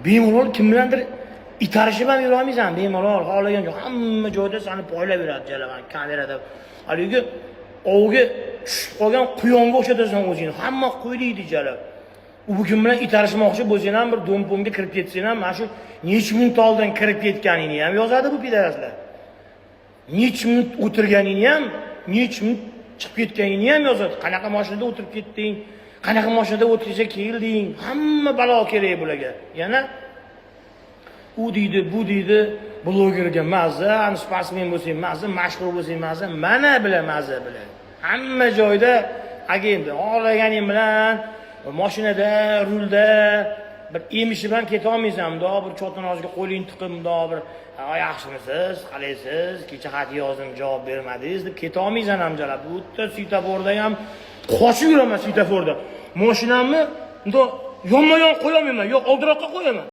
Bemalol kim bilandir itarishib ham yurolmaysan, bemalol xohlagan joy, hamma joyda seni poylab yuradi jalaban kamerada. Haligi ovga tushib qolgan quyonga o'xshatasan o'zingni. Hamma qo'ylaydi jalab. U bu kim bilan itarishmoqchi bo'lsang ham, bir do'mpomga kirib ketsang ham, mana shu necha minut oldin kirib ketganingni ham yozadi bu пидарас lar. Necha minut o'tirganingni ham, necha minut chiqib ketganingni ham yozadi. Qanaqa mashinada o'tirib ketding, qanaqa mashinada o'tirishga kelding, hamma balo kerak bularga. Yana u deydi, bu deydi, blogerga mazza, sportsmen bo'lsang mazza, mashhur bo'lsang mazza, mana bilan mazza bilan. Hamma joyda agent xohlaganing bilan mashinada, rulda bir emishib ham ketolmaysan. Mundoq bir chotinozga qo'ling tiqib, mundoq bir "Yaxshimisiz, qalaysiz, kecha xat yozdim, javob bermadingiz" deb ketolmaysan ham jalab. Bu yerda svetoforda ham qochib yuraman svetoforda. Mashinamni mundoq yonma yon qo'yolmayman, yo'q, oldinroqqa qo'yaman.